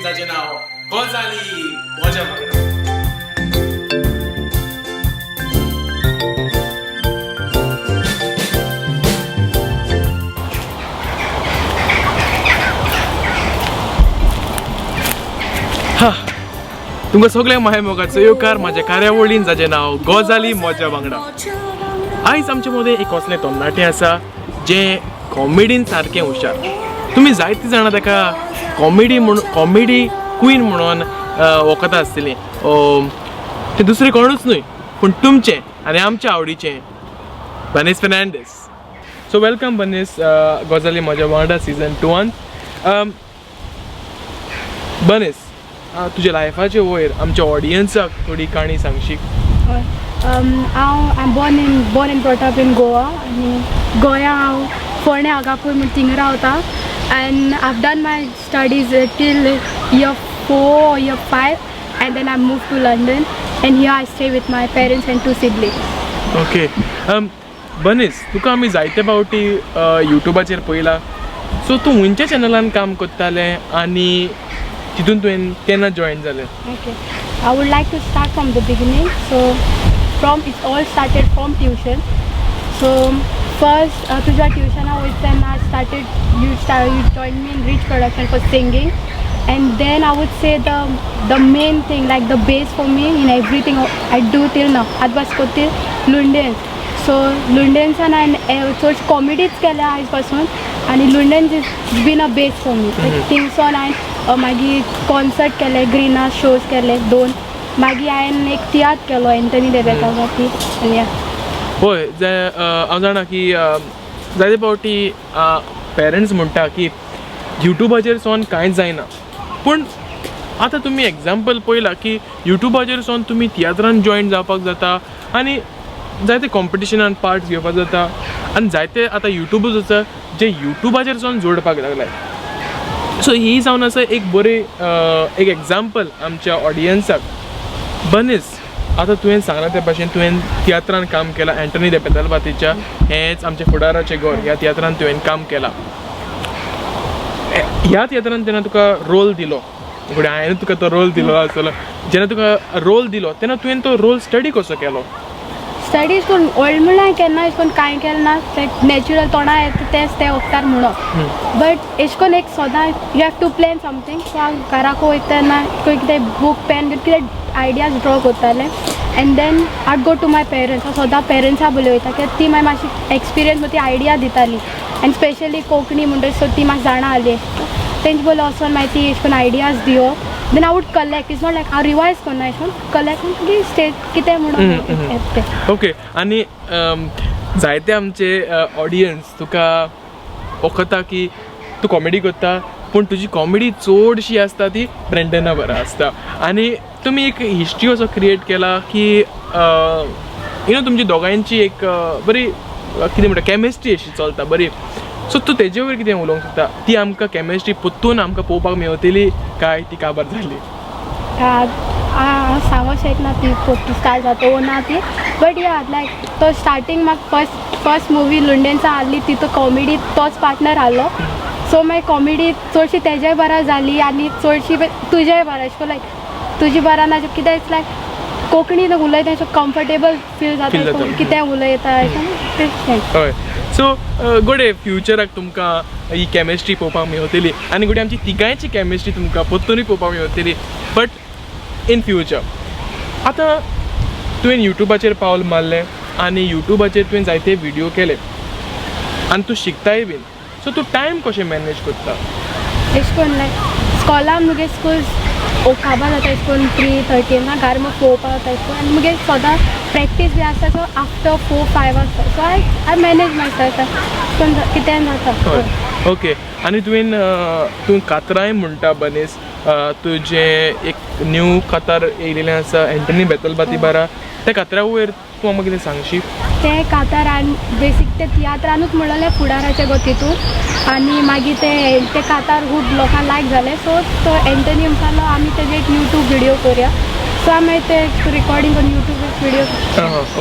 जाचें नांव गजाली मजा वांगडा. हा, तुमकां सगळ्यांक माया मोगाचो येवकार म्हाज्या कार्यावळीन जाचें नांव गजाली मजा वांगडा. आयज आमचे मदें एक असलें तरणाटें आसा जें कॉमेडीन सारकें हुशार. तुमी जायतीं जाणां ताका कॉमेडी म्हूण, कॉमेडी क्वीन म्हणून वळखता आसतलीं. तें दुसरें कोणूच न्हय पूण तुमचें आनी आमच्या आवडीचें बनीस फेर्नांडीस. सो welcome बनीस गजाली म्हज्या वांगडा सिजन 2. बनीस, तुज्या लायफाचे वयर आमच्या ऑडियन्साक थोडी काणी सांगशी? हय, हांव I am born and brought up in Goa आनी गोंया हांव फोंडें आगापूर म्हूण थिंगा रावता and I done my studies till year 4, year 5 and then I move to London and here I stay with my parents and 2 siblings. Okay बनीस, तुका आमी जायते फावटी युट्यूबाचेर पळयला. सो तूं खंयच्या चॅनलान काम करतालें आनी तितून तुवें केन्ना जॉयन जालें? Okay, I would like to start from the beginning. So, from it all started from tuition. So, first तुझ्या ट्युशना वयता तेन्ना I started, you join me in Reach Production for singing and then I would say the main thing, like the base for me in everything I do till now, आत बास कोत्ती लुंडेन्स. So लुंडेन्सान हांवें चडशी कॉमेडीच केल्या आयज पासून आनी Lundeens is been a base for me. थिंगसोन हांवें मागीर कॉन्सर्ट केले, ग्रिना शोज केले 2, मागीर हांवें एक तियात्र केलो एंटनी देबेता ती. आनी हय, हांव जाणा की जायते फावटी पेरंट्स म्हणटा की युट्यूबाचेर सोन कांयच जायना, पूण आतां तुमी एग्जाम्पल पळयला की युट्यूबाचेर सोन तुमी तियात्रान जॉयन जावपाक जाता आनी जायते कॉम्पिटिशनान पार्ट्स घेवपाक जाता आनी जायते आतां युट्यूबूच आसा जे युट्यूबाचेर सोन जोडपाक लागले. सो ही जावन आसा एक बरी एक एग्जाम्पल आमच्या ऑडियन्साक. बनीस, आतां तुवें सांगलां ते भाशेन तुवें तियात्रान काम केलां, एंटनी दे बेतालबातीच्या हेंच आमचें फुडाराचें घर ह्या तियात्रान तुवें काम केलां. ह्या तियात्रान जेन्ना तुका रोल दिलो, फुडें हांवें तुका तो रोल दिलो आसतलो, जेन्ना तुका रोल दिलो तेन्ना तुवें तो रोल स्टडी कसो केलो? स्टडीज करून व्हडलें म्हणल्यार केन्ना एशें करून कांय केलें ना, लायक नॅचरल तोंडा येता तेंच ते वखदार म्हणप. बट एशें करून एक सदां you have to plan something. So हांव घराको वयता तेन्ना कितें बूक पेन घेवन कितें आयडियाज ड्रॉ करतालें and then I go to my parents. हांव सदां पेरंट्सा बोले वयता कित्याक ती मागीर मातशी एक्सपिरियन्स ती आयडिया दिताली आनी स्पेशली कोंकणी म्हणटकीर सो ती म्हाका जाणा आसली. तेंचे बोले वचोन मागीर ती एशें करून आयडियाज दिवप, then I would collect. It's not like हांव रिवायज करना, एशें करून कलेक्ट मागीर स्टेज कितें म्हणून तें. ओके, आनी जायते आमचे ऑडियन्स तुका वखता की तूं कॉमेडी करता, पूण तुजी कॉमेडी चडशी आसता ती ब्रेंडना बरा आसता आनी तुमी एक हिस्ट्री असो क्रिएट केला की you know तुमची दोगांयची एक बरी कितें म्हणटा केमिस्ट्री अशी चलता बरी. सो तूं तेजे वयर कितें उलोवंक शकता? ती आमकां केमिस्ट्री परतून आमकां पळोवपाक मेवतली काय ती काबार जाली? हांव सांगूंक शकना ती पोटी स्टार्ट जाता वो ना ती, बट या लायक तो स्टार्टींग म्हाका फर्स्ट मुवी लुंडेन्सा आहली तितू कॉमेडी तोच पार्टनर आहलो. सो मागीर कॉमेडी चडशी तेज्याय बरा जाली आनी चडशी तुज्याय बरा, एशें करून लायक तुजी बरा ना कितें लायक कोंकणी उलयता अशें कम्फर्टेबल फील जाता, कितें उलयता अशें. हय, सो गोडे फ्युचराक तुमकां ही केमिस्ट्री पळोवपाक मेवतली आनी गोडे आमची तिगांयची केमिस्ट्री तुमकां परतूनय पळोवपाक मेवतली, बट इन फ्युचर. आतां तुवें युट्यूबाचेर पावल मारलें आनी युट्यूबाचेर तुवें जायते व्हिडियो केले आनी तूं शिकताय बीन, सो तूं टायम कशें मॅनेज करता? एशें करून लायक स्कॉलान मुगे स्कूल काबार जाता एशें करून 3:30 ना घार म्हाका 4 पावता एशें करून आनी मुगे सदां प्रॅक्टीस बी आसता. सो आफ्टर 4-5 आसता. So I manage myself करून कितें जाता. ओके, आनी तुवें तूं कातरांय म्हणटा बनीस, तुजें एक न्यू कातार येयलेलें आसा एंटनी बेतलबाती बारा, त्या कातरा वयर तूं आमकां कितें सांगशी? तें कातार हांवें बेसीक ते तियात्रानूच म्हणलेलें फुडाराच्या गो तितून आनी मागीर ते कातार खूब लोकांक लायक जालें. सो तो एंटनी म्हणटालो आमी तेजे एक यूट्यूब व्हिडियो करया. सो आमी ते रिकॉर्डिंग करून यूट्यूब व्हिडियो.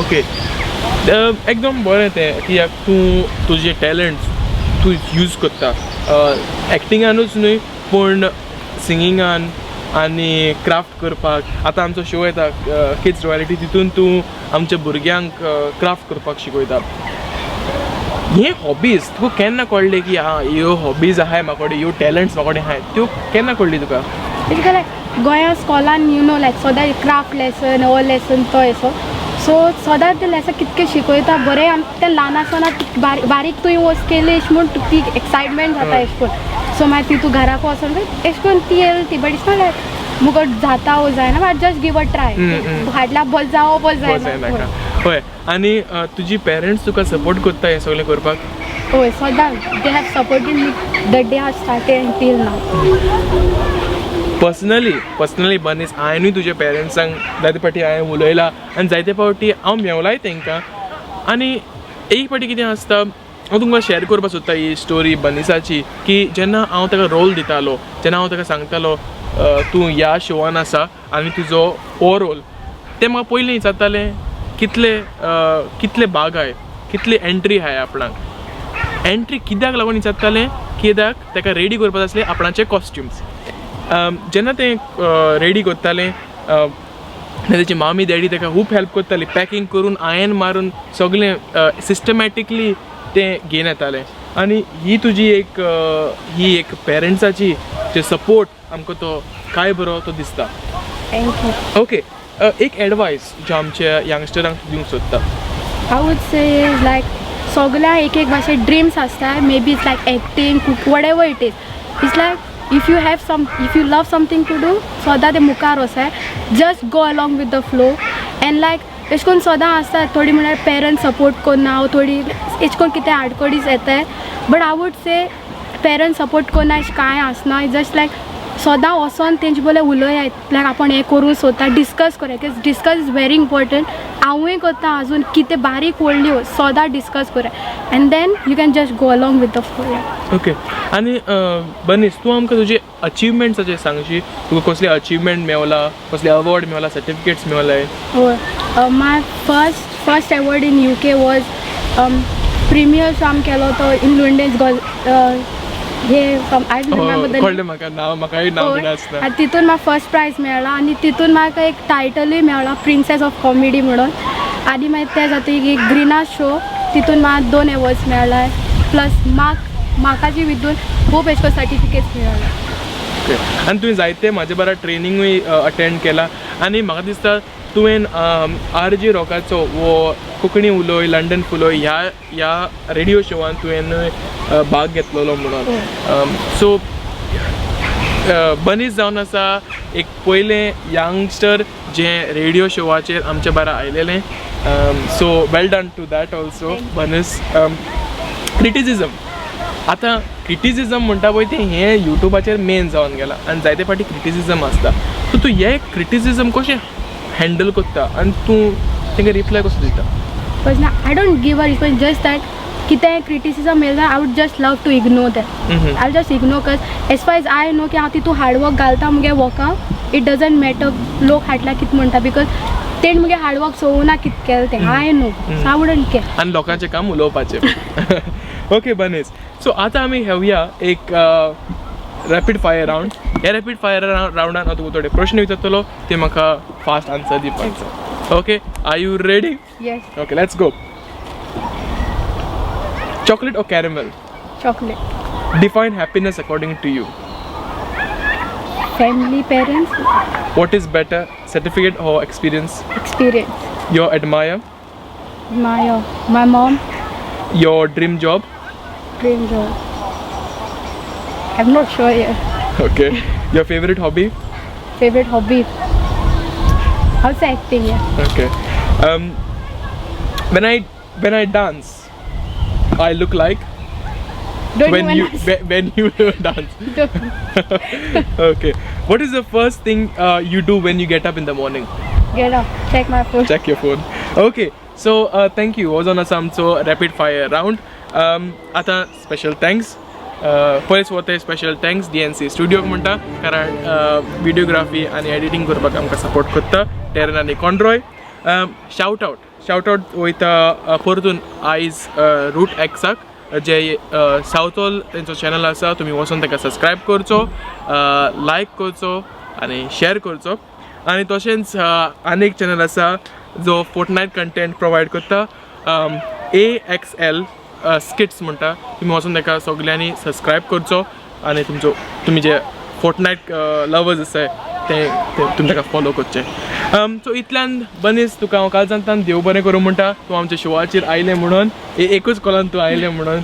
ओके, एकदम बरें तें कित्याक तूं तुजें टॅलंट तूं यूज करता एक्टिंगानूच न्हय पूण सिंगिंगान आनी क्राफ्ट करपाक. आतां आमचो शो येता किड्स रॉयल्टी, तितून तूं आमच्या भुरग्यांक क्राफ्ट करपाक शिकयता. हे हॉबीज तुका केन्ना कळ्ळें की आं, ह्यो हॉबीज आहाय म्हाका कडेन, ह्यो टॅलंट्स म्हाका कडेन आहाय, त्यो केन्ना कळ्ळी तुका? It's लायक गोंया स्कॉलान you know लायक सदां क्राफ्ट लेसन हो लेसन तो येसो, सो सदांच ते लेसन कितके शिकयता बरें. आम तें ल्हान आसतना बारीक बारीक तुवें वस्त केली एशें म्हूण ती एक्सायटमेंट जाता एशें करून. सो मागीर ती तूं घराक वचोन एशें करून ती येयली ती, बट it's not लायक मुगो जाता वो जायना, but just give a try. हाडल्या बस जावो बस बस जायना. जायना, हय. आनी तुजी पेरंट्स तुका सपोर्ट करता हें सगळें करपाक? हय, सदां. They have supported me the day I started and till now. Personally बनीस, हांवेनूय तुज्या पेरंट्सांक जायते फावटी हांवें उलयलां आनी जायते फावटी हांव मेवलाय तांकां. आनी एक फावटी कितें आसता, हांव तुमकां शेअर करपाक सोदता ही स्टोरी बनीसाची, की जेन्ना हांव ताका रोल दितालो, जेन्ना हांव ताका सांगतालो तूं ह्या शोवान आसा आनी तुजो हो रोल, ते म्हाका पयलीं विचारताले कितले भाग आहाय, कितली एंट्री आहाय आपणाक. एंट्री कित्याक लागून विचारताले? कित्याक ताका रेडी करपाक आसले आपणाचे कॉस्ट्युम्स. जेन्ना ते रेडी करताले, तेची मामी डॅडी ताका खूब हेल्प करताली पॅकींग करून, आयन मारून, सगळें सिस्टमॅटिकली तें घेवन येतालें. आनी ही तुजी एक ही एक पेरंट्साची जे सपोर्ट आमकां तो काय बरो तो दिसता. Thank you. Okay, एक एडवायस जो आमच्या यंगस्टरांक दिवंक सोदता? I would say like सगळ्या एक एक भाशे ड्रीम्स आसता, maybe it's like acting, cook, whatever it is. It's like if you have some if you love something to do, सदां ते मुखार वचाय, just go along with the flow. And like एशें करून सदां आसता, थोडीं म्हळ्यार पेरंट्स सपोर्ट करना वो थोडीं एशें करून कितें आडखडीस येताय, but I would say parents support करना अशें कांय आसना. जस्ट लायक सदां वचोन तेंचे बरोबर उलयात, लायक आपूण हें करूंक सोदता, डिस्कस करूया, because discuss is very important. हांवूय करता अजून, कितें बारीक व्हडल्यो सदां डिस्कस करूया and then you can just go along with the flow. Okay, आनी बनीस, तूं आमकां तुजी अचिवमेंट्साचेर सांगशी? तुका कसले अचिवमेंट मेवला, कसले अवॉर्ड मेवला, सर्टिफिकेट्स मेवलाय? हय, my first award in UK was premiere show आमी केलो तो इन लुंडेन्स गॉल हे, I remember the कळ्ळें म्हाका नांव, म्हाकाय नांव बीन आसना. आनी तितून म्हाका फर्स्ट प्रायज मेळ्ळा आनी तितून म्हाका एक टायटलूय मेळ्ळा, प्रिन्सेस ऑफ कॉमेडी म्हणून. आनी मागीर ते जातकीर एक ग्रिना शो, तितून म्हाका दोन एवॉर्ड्स मेळ्ळा, प्लस म्हाका जी हितून खूब अशे करून सर्टिफिकेट्स मेळ्ळा. ओके, आनी तुवें जायते म्हाजे बारा ट्रेनिंगूय अटेंड केला आनी म्हाका दिसता तुवें आर जे रॉकाचो वो कोंकणी उलोय लंडन फुलोय ह्या रेडियो शोवान तुवें भाग घेतलेलो म्हणून. सो बनीस जावन आसा एक पयलें यंगस्टर जें रेडियो शोवाचेर आमच्या बारा आयलेलें. So well done to that also, बनीस. क्रिटिसिजम, आतां क्रिटिसिजम म्हणटा पळय तें हें युट्यूबाचेर मेन जावन गेलां आनी जायते फावटी क्रिटिसिजम आसता. सो तूं हें क्रिटिसिजम कशें हँडल करता आनी तूं तांकां रिप्लाय कसो दिता? Because ना, I don't give a response, just that कितें क्रिटिसिजम येयला, I would just love to ignore that. I just ignore, cause as far as I know की हांव तितून हार्डवर्क घालता मुगे वर्काक, it doesn't matter लोक हाडला कितें म्हणटा, because तेण मुगे हार्डवर्क चोवना कितें केलें तें. I know, so I wouldn't care. आनी लोकांचें काम उलोवपाचें. ओके बनीस, सो आतां आमी घेवया एक रॅपीड फायर रावंड. ह्या रॅपीड फायर रावंडान हांव तुका थोडे प्रश्न विचारतलो, ते म्हाका फास्ट आन्सर दिवपाक. Okay, are you ready? Yes. Okay, let's go. Chocolate or caramel? Chocolate. Define happiness according to you. Family, parents. What is better, certificate or experience? Experience. Your admire? My mom. Your dream job? Dream job, I am not sure yet. Okay. Your favorite hobby? Favorite hobby, I would say acting, yeah. Okay. When I dance, I look like? Don't When even you ask. when you dance. Don't. Okay. What is the first thing you do when you get up in the morning? Get up, check my phone. Check your phone. Okay. So thank you. Was on आमचो rapid fire round. आतां special thanks. पयलीं सुवातेर special thanks DNC स्टुडियोक म्हणटा, कारण videography आनी editing करपाक आमकां support करता टेरन आनी कॉन्ड्रॉय. शावट आउट वयता परतून आयज रूट एक्साक. जे सावथॉल तेंचो चॅनल आसा, तुमी वचोन ताका सबस्क्रायब करचो, लायक करचो आनी शेअर करचो. आनी तशेंच आनी एक चॅनल आसा जो फोर्टनायट कंटेंट प्रोवायड करता, AXL skits म्हणटा. तुमी वचून ताका सगल्यांनी सबस्क्रायब करचो आनी तुमचो तुमी जे फोर्टनायट लवर्स आसाय ते ते तुमी ताका फॉलो करचे. सो इतल्यान बनीस, तुका हांव कालजांतान देव बरें करूं म्हणटा. तूं आमच्या शोवाचेर आयलें म्हणून, एकूच कॉलान तूं आयलें म्हणून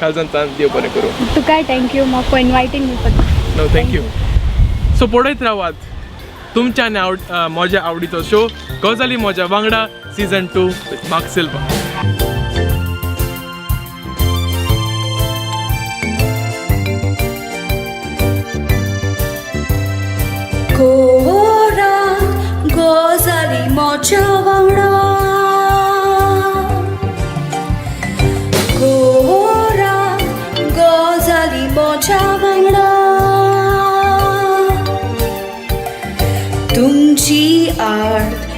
कालजांतान देव बरें करूं. तुकाय thank you for inviting me for. No, thank you. So पळयत रावात तुमच्या आनी आवड म्हज्या आवडीचो शो गजाली म्हज्या वांगडा सिजन 2 विथ मार्क सिल्वा. कोरात गजाली मोच्या वांगडा, कोरात गजाली मोच्या वांगडा, तुमची आर्त.